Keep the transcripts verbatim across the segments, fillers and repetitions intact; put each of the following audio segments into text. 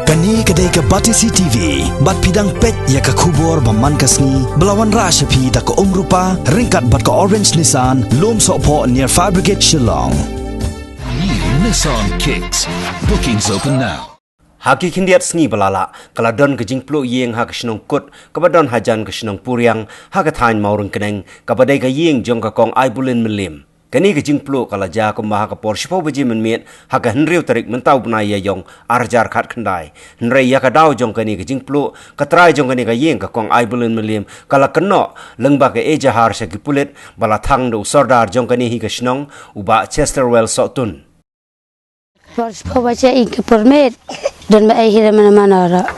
Kane ka dei ka Batesi T V, bad phi dang peit ïa ka khubor ba man ka sngi, ba la wanrah sha phi da ka Umrupa, ryngkat bad ka Orange Nissan, Lumsohphoh near Fire Brigade Shillong. New Nissan Kicks. Bookings open now. Ha ki khyndiat sngi ba la lah, ka la don ka jingpluh ïing ha ka shnong Kut, kaba don hajan ka shnong Puriang, ha ka thaiñ Mawryngkneng, kaba dei ka ïing jong ka Kong Aibulin Mylliem. Kane ka jingpluh ka la jia kumba ha ka por shiphew baje mynmiet, ha ka hynriew tarik mynta u bnai Ïaïong, ar hajar khatkhyndai. Hynrei ïa ka daw jong kane ka jingpluh, ka trai jong kane ka ïing ka Kong Aibulin Mylliem, ka la kynnoh, lyngba ka ejahar sha ki pulit, ba la thang da u sordar jong kane hi ka shnong, u Bah Chesterwell Sohtun. Por shiphew baje ïing ka permit, don ba ai hi da mana mana ruh.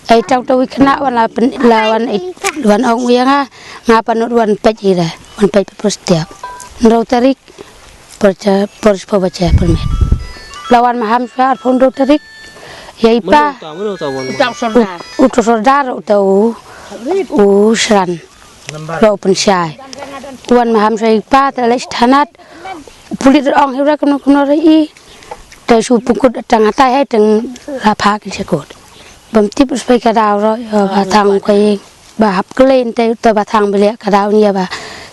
Ai tang tang wi khynnah wan la pyn-, la wan ai, wan ong ïa nga, nga pynlut wan peit hi da, wan peit por step. Hynriew tarik, por cha, por shiphew baje permit. La wan maham sha arphew hynriew tarik. Ïa i pa. Mano uta, mano uta wan? Uta u sordar. Ut-, uta u sordar, uta u, u Shran. Ba u pynshai. Wan maham sha i pa, te leit sha thanat. Pulit ong hi ruh kumno kumno ruh i. Te shu pynkut tang hatai hai tang la phah ki sha kot. Bym tip shuh ka daw ruh, ïa ba thang ka ïing. Ba hap kylliang te, te ba thang bilik ka daw ni ïa ba.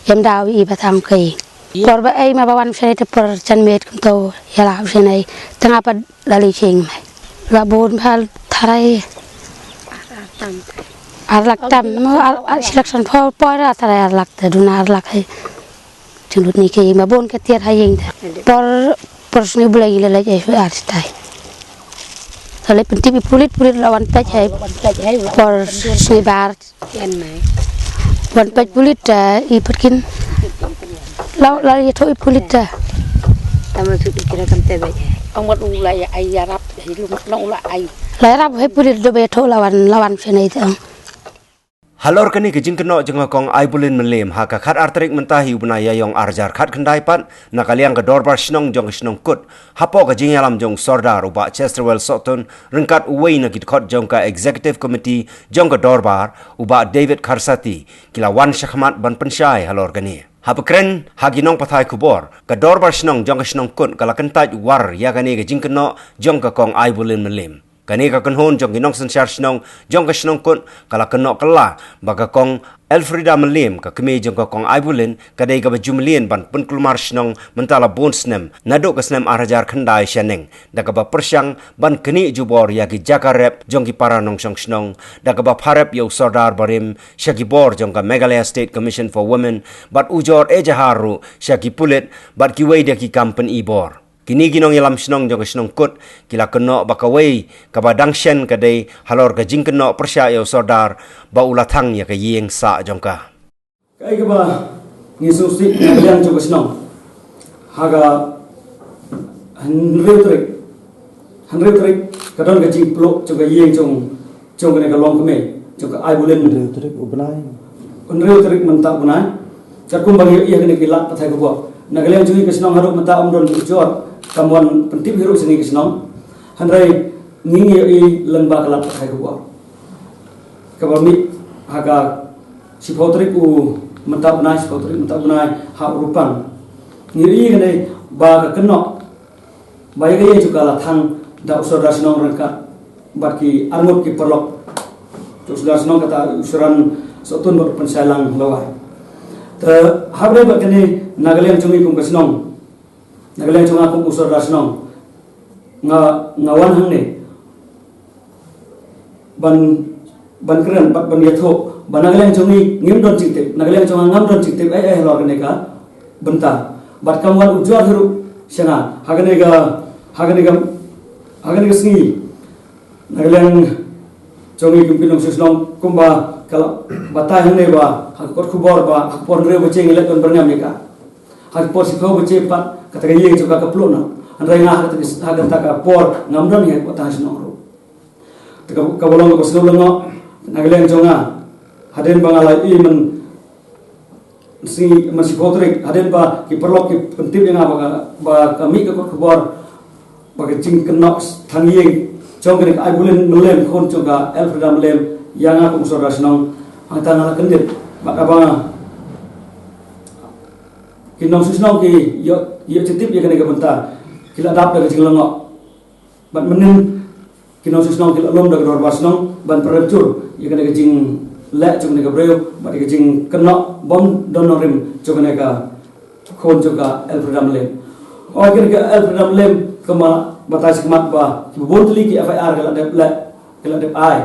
Ïam daw i ba thang ka ïing. Por ba ei ma ba wan sha te por jan miet kumto ïa la sha nei. Tang apa la li ching mai. La bun bha tharai. Ar lak tam, mo ar, ar shi lak san phew, por ar tharai ar lak te duna ar lak hai. Jinglut ni ki ma bun ka tiar ha ïing te. Por, por sngi Blei la leit ai ar tai. La leit pyntip i pulit, pulit la wan peit hai. Por sngi bar. Wan peit pulit, eh, i patkin. La, la ïathuh i pulit, eh. Tama tu kira kam te beit. Ong wat u la ïa ai ïarap, hi lum nong u la ai. La ïarap hi pulit do ba ïathuh la wan, la wan sha nei te ong. Halor kane ka jingkynnoh jong ka Kong Aibulin Mylliem ha ka khat ar tarik mynta hi u bnai Ïaïong ar hajar khatkhyndai pat, na ka liang ka dorbar shnong jong ka shnong Kut, hapoh ka jingïalam jong u sordar u Bah Chesterwell Sohtun, ryngkat uwei na ki dkhot jong ka Executive Committee jong ka dorbar, u Bah David Kharsati, ki la wan shakhmat ban pynshai halor kane. Haba kren ha ki nongpathai khubor, ka dorbar shnong jong ka shnong Kut ka la kyntait war ïa kane ka jingkynnoh jong ka Kong Aibulin Mylliem. Kane ka kynhun jong ki nongsynshar shnong jong ka shnong Kut ka la kynnoh kylla ba ka Kong Elfrida Mylliem, ka kmie jong ka Kong Aibulin, ka dei kaba ju mlien ban pynkulmar shnong mynta la bun snem, naduh ka snem ar hajar khyndai shaneng, da kaba pyrshang ban knieh jubor ïa ki jaka rep jong ki para nongshong shnong, da kaba pharep ïa u sordar barim sha ki bor jong ka Meghalaya State Commission for Women, bad ujor ejahar ruh sha ki pulit bad kiwei de ki kam pyni bor. Kine ki nongïalam shnong jong ka shnong Kut ki la kynnoh ba kawei kaba dang shen ka dei halor ka jingkynnoh pyrshah ïa u sordar ba u la thang ïa ka ïing sah jong ka. Kaei kaba ngi sngewsih na ka liang jong ka shnong, ha ka hynriew tarik, hynriew tarik ka don ka jingpluh jong ka ïing jong jong kane ka longkmie jong ka Aibulin. Hynriew tarik u bnai. Hynriew tarik mynta u bnai. Katkum ba ngi ïohi ha kane ki lad pathai khubor, na ka liang jong ngi ka shnong haduh mynta ym don ujor kam wan pyntip hi ruh sha ngi ka shnong. Hynrei ngi ngi ïohi lyngba ka lad pathai khubor kaba mih ha ka shiphew tarik u mynta u bnai, shiphew tarik mynta u bnai, ha u Rupang. Ngi ïohi kane ba ka kynnoh ba ïa ka ïing jong ka la thang da u sordar shnong ryngkat bad ki arngut ki paralok. U sordar shnong kata u Shran Sohtun bad u pynshai lang lawei. Te hapdeng bad kane, na ka liang jong ngi kum ka shnong, na ka liang jong nga kum u sordar shnong, nga, nga wan hangne ban, ban kren bad ban ïathuh ba na ka liang jong ngi ngim don jingtip, na ka liang jong nga ngam don jingtip ei ei halor kane ka bynta. Bad kam wan ujor hi ruh sha nga ha kane ka, ha kane ka, ha kane ka sngi. Na ka liang jong ngi kum ki nongshong shnong kumba ka la batai hangne ba ha ka kot khubor ba ha ka por hynriew baje ngi leit ban byrngem ïa ka. Ha ka por shiphew baje pat kata ka ïing jong ka ka pluh noh. Hynrei nga ha kata ka, ha kata ka por ngam don hi ha ka shnong ruh. Te ka, kaba long kaba sngewlyngngoh na ka liang jong nga, hadien ba nga la ïohi man sngi, man shiphew tarik, hadien ba ki paralok ki pyntip ïa nga ba ka, ba ka mih ka kot khubor ba ka jingkynnoh thang ïing jong kane ka Aibulin Mylliem, khun jong ka Elfrida Mylliem, ïa nga kum u sordar shnong, hangta nga la kyndit bad haba nga, ki nongshong shnong ki ïoh, ïoh jingtip ïa kane ka bynta, ki la dap da ka jinglyngngoh. Bad mynnin Ki nongshong shnong ki la lum da ka dorbar shnong ban pynrem jur ïa kane ka jingleh jong kane ka briew bad ïa ka jingkynnoh bym don nongrim jong kane ka khun jong ka Elfreda Mlem. Hooid, kane ka Elfreda Mlem kumba batai shakhmat ba kiba bun tylli ki F I R ki la dep leh, ki la dep ai.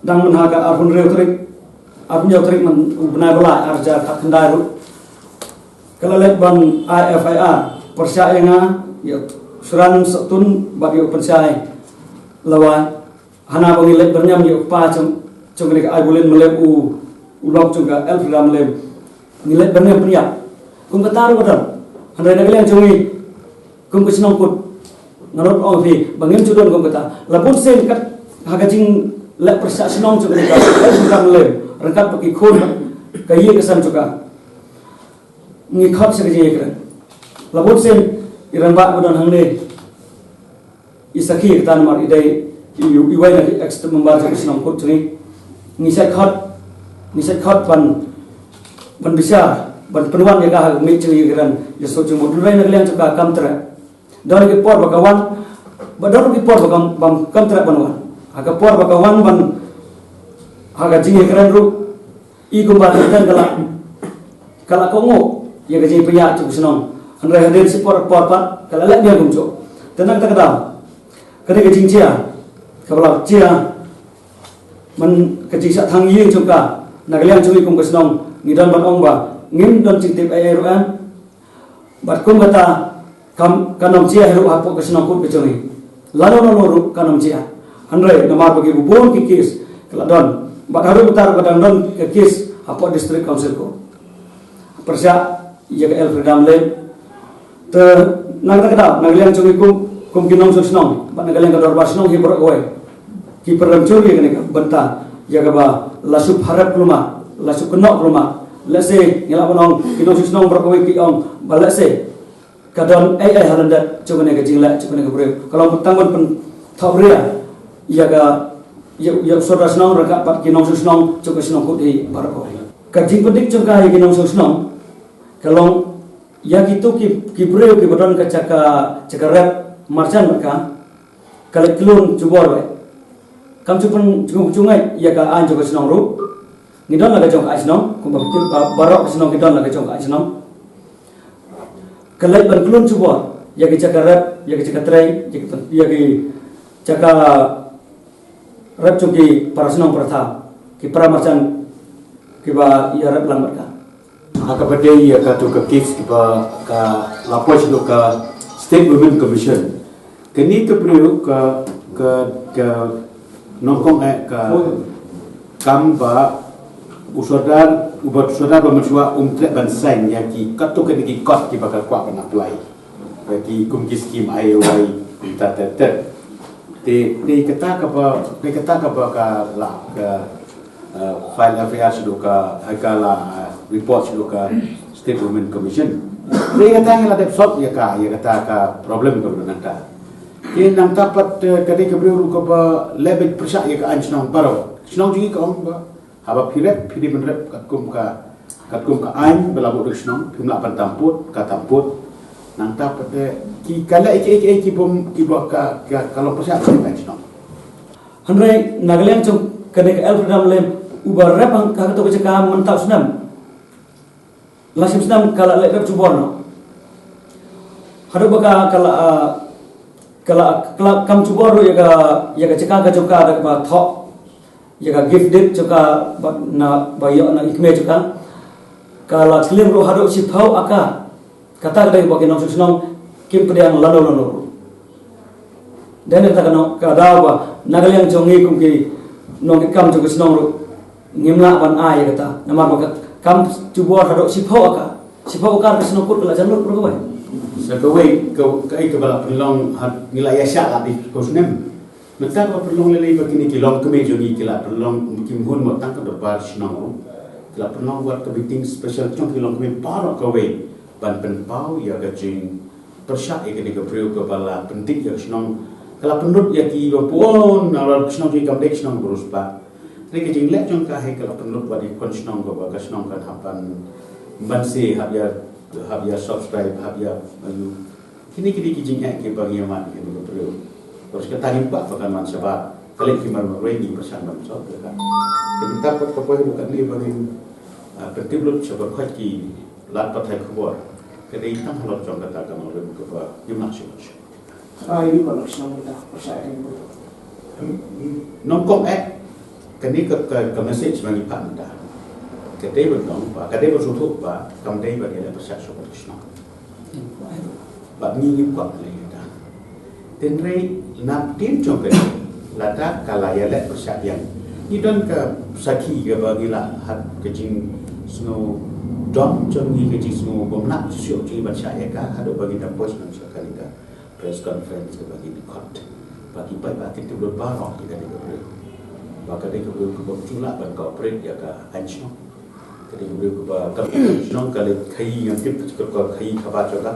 Dang mynha ka arphew hynriew tarik, arphew hynñiew tarik man u bnai ba lai, ar hajar khatkhyndai ruh ka la leit ban ai F I R pyrshah ïa nga, ïa u Sran Satun bad ïa u Pynshai Lawai. Hana ba ngi leit byrngem ïa u kpa jong, jong kane ka Aibulin Mlem, u, u lok jong ka Elfreda Mlem. Ngi leit byrngem pynïap. Kum kata ruh ka don. Hynrei na ka liang jong ngi kum ka shnong kut, nga nud ong ïa phi ba ngim ju don kum kata. La bun sien kat ha ka jingleh pyrshah shnong jong kane ka Elfreda Mlem, ryngkat bad ki khun, ka ïing ka sem jong ka, ngi khot sha ka jingïakren. La bun sien i rangbah ba don hangne i sakhi ïa kata, namar i dei i, iwei na ki ex member jong ka shnong kut jong ngi. Ngi shait khot, ngi shait khot ban, ban bishar, ban pynwan ïa ka ha ka miej jong ka ïing ka ïakren ïa suk jingmut. Hynrei na ka liang jong ka kam treh. Don ki por ba ka wan, ba don ki por ba kam, bam kam treh ban wan. Ha ka por ba ka wan ban, ha ka jingïakren ruh, i kumba ka la, ka la kohnguh ïa ka jingpynïaid jong ka shnong. Hynrei hadien shi por, por pat ka la leh biang kumjuh. Te na kata ka daw, kane ka jingjia kaba la jia man ka jingshah thang ïing jong ka, na ka liang jong ngi kum ka shnong ngi don ban ong ba ngim don jingtip ei ei ruh em. Bad kum kata, kam, kan ym jia hi ruh hapoh ka shnong kut ka jong ngi. Lano lano ruh kan ym jia. Hynrei namar ba ki bun ki kes ka la don, bad haduh mynta ruh ka dang don ka kes hapoh District Council Court pyrshah ïa ka Elfreda Mlem. Te na kata ka daw, na ka liang jong ngi kum, kum ki nongshong shnong bad na ka liang ka dorbar shnong hi baroh kawei, ki pynrem jur ïa kane ka bynta ïa kaba la shu pharep kulmar, la shu kynnoh kulmar. Lehse ngi lah ban ong ki nongshong shnong baroh kawei ki ong ba lehse ka don ei ei ha lyndet jong kane ka jingleh jong kane ka briew. Ka long tang ban pynthohbria ïa ka, ïa, ïa u sordar shnong ryngkat bad ki nongshong shnong jong ka shnong kut hi baroh kawei. Ka jingpyndik jong ka ïa ki nongshong shnong ka long ïa kito ki, ki briew kiba don ka jaka, jaka rep marjan bad ka, ka leit khlun jubor beit. Kam ju pyn, ju, ju ngeit ïa ka aiñ jong ka shnong ruh. Ngi don la ka jong ka aiñ shnong, kumba ki, ba, baroh ka shnong ki don la ka jong ka aiñ shnong. Ka leit ban khlun jubor ïa ki jaka rep, ïa ki jaka trei, ïa ki, ïa ki jaka rep jong ki para shnong para thaw, ki para marjan kiba ïarep lang bad ka. Ha kaba dei ïa kato ka case kaba ka la poi sha ka State Women Commission. Kane ka briew ka, ka, ka nyngkong eh ka kam ba u sordar, uba u sordar ba mynshuwa um treh ban sign ïa ki, kato kane ki kot kiba ka kwah ban apply. Ba ki kum ki skim I O I, ta, ta, ta. Te, te kata kaba, te kata kaba ka la, ka, uh, file F I R sha ka, ha ka la, uh, report sha ka State Women Commission. Te kata ngi la dep solve ïa ka, ïa kata ka problem kaba nangta. Te nangta pat, uh, ka dei ka briew ruh kaba leh beit pyrshah ïa ka aiñ shnong baroh. Shnong jong ngi ka ong ba haba phi rep, phi dei ban rep katkum ka, katkum ka aiñ ba la buh da ka shnong, phim lah ban tam pud, ka tam pud. Nangta pat, eh, ki, ka leh kiei kiei ki bym, kiba ka, ka, ka long pyrshah ka aiñ shnong. Hynrei na ka liang jong kane ka Elfreda Mlem, uba rep ha kato ka jaka mynta u snem, la shim snem ka la leh rep jubor noh. Haduh ba ka, ka la, ah, ka la, ka la kam jubor ruh ïa ka, ïa ka jaka ka jong ka da kaba thoh ïa ka gift deed jong ka ba na, ba ïoh na i kmie jong ka. Ka la slim ruh haduh shiphew acre. Kata ka dei ba ki nongshong shnong kim pdiang lano lano ruh. Dei na kata ka daw ba na ka liang jong ngi kum ki nongkitkam jong ka shnong ruh ngim lah ban ai ïa kata. Namar ba ka kam jubor haduh shiphew acre. Shiphew acre ka shnong kut ka la jan lut baroh kawei. Sa kawei ka, kaei kaba la pynlong ha, ngi la ïa shah la dei ko snem. Mynta kaba pynlong lei lei ba kine ki longkmie jong ngi ki la pynlong, kim hun mo tang ka dorbar shnong ruh. Ki la pynlong wat ka meeting special jong ki longkmie baroh kawei ban pynpaw ïa ka jing pyrshah ïa kane ka briew kaba la pyndik ïa ka shnong. Ka la pynlut ïa ki ba bun, na la ka shnong jong ngi kam dei ka shnong ba riewspah. Te ka jingleh jong ka hi ka la pynlut wat ïa ka khun shnong kaba ka shnong kan hap ban banse, hap ïa, hap ïa subscribe, hap ïa, ïa. Kine, kine ki jingeh kiba ngi ïa man ïa kane ka briew. Ka ta ngim kwah ba kan wan shabar. Ka leh ki marwei ngi pyrshang ban sort ïa ka. Te mynta pat ka poi haduh katne ba ngin, ah, pyntip lut shabar khot ki lad pathai khubor. Ka dei tang halor jong kata ka nongrim kaba ngim lah shuh shuh. Ai, ïa ka lok shnong mynta pyrshah ïa ka. Nongkong eh, kane ka, ka, ka message ba ngi phah mynta. Ka dei ban long ba, ka dei ban sngewthuh ba kam dei ban ïaleh pyrshah shuh ka shnong. Ba ngi ngi kwah leh ïa ka. Tynrai na ktien jong ka, lada ka la ïaleh pyrshah biang, ngi don ka sakhi kaba ngi la hat ka jingsngewdom jong ngi, ka jingsngew bymlah shuh jong ngi ban shah ïa ka haduh ba ngi da poi sha kane ka press conference kaba ngi khot. Ba ki paidbah kin tip lut baroh ïa kane ka briew. Ba kane ka briew kaba ju lah ban cooperate ïa ka aiñ shnong. Kane ka briew kaba ka aiñ shnong ka leit khaïi, ngam tip ka khaïi kaba jong ka.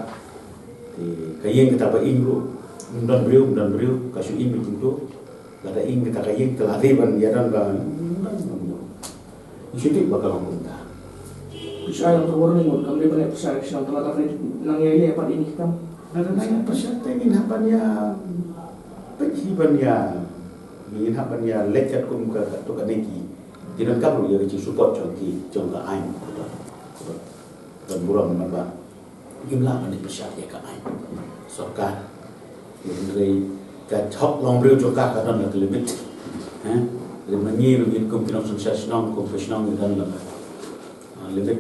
Te ka ïing kata ba ing ruh, ym don briew, ym don briew, ka shu ing mynta. Lada ing kata ka ïing te la dei ban ïa don ba, ym don, ym don. Ngi shu tip ba ka long kumta. Pyrshah ïa ka warning mut, kam dei ban ïa pyrshah ïa ka shnong, te lada ka nang ïa leh pat ïa kine ki kam. Lada nang ïa pyrshah te ngin hap ban ïa, peit hi ban ïa, ngin hap ban ïa leit katkum ka, katto katne ki, ki donkam ruh ïa ka jingsupport jong ki, jong ka aiñ. Ban burom namar ba ngim lah ban ïa pyrshah ïa ka aiñ sorkar. Hynrei ka hok longbriew jong ka ka don la ka limit. Eh? Hynrei ma ngi ruh ngin kum ki nongsynshar shnong, kum ka shnong ngi don la ka, ah, limit.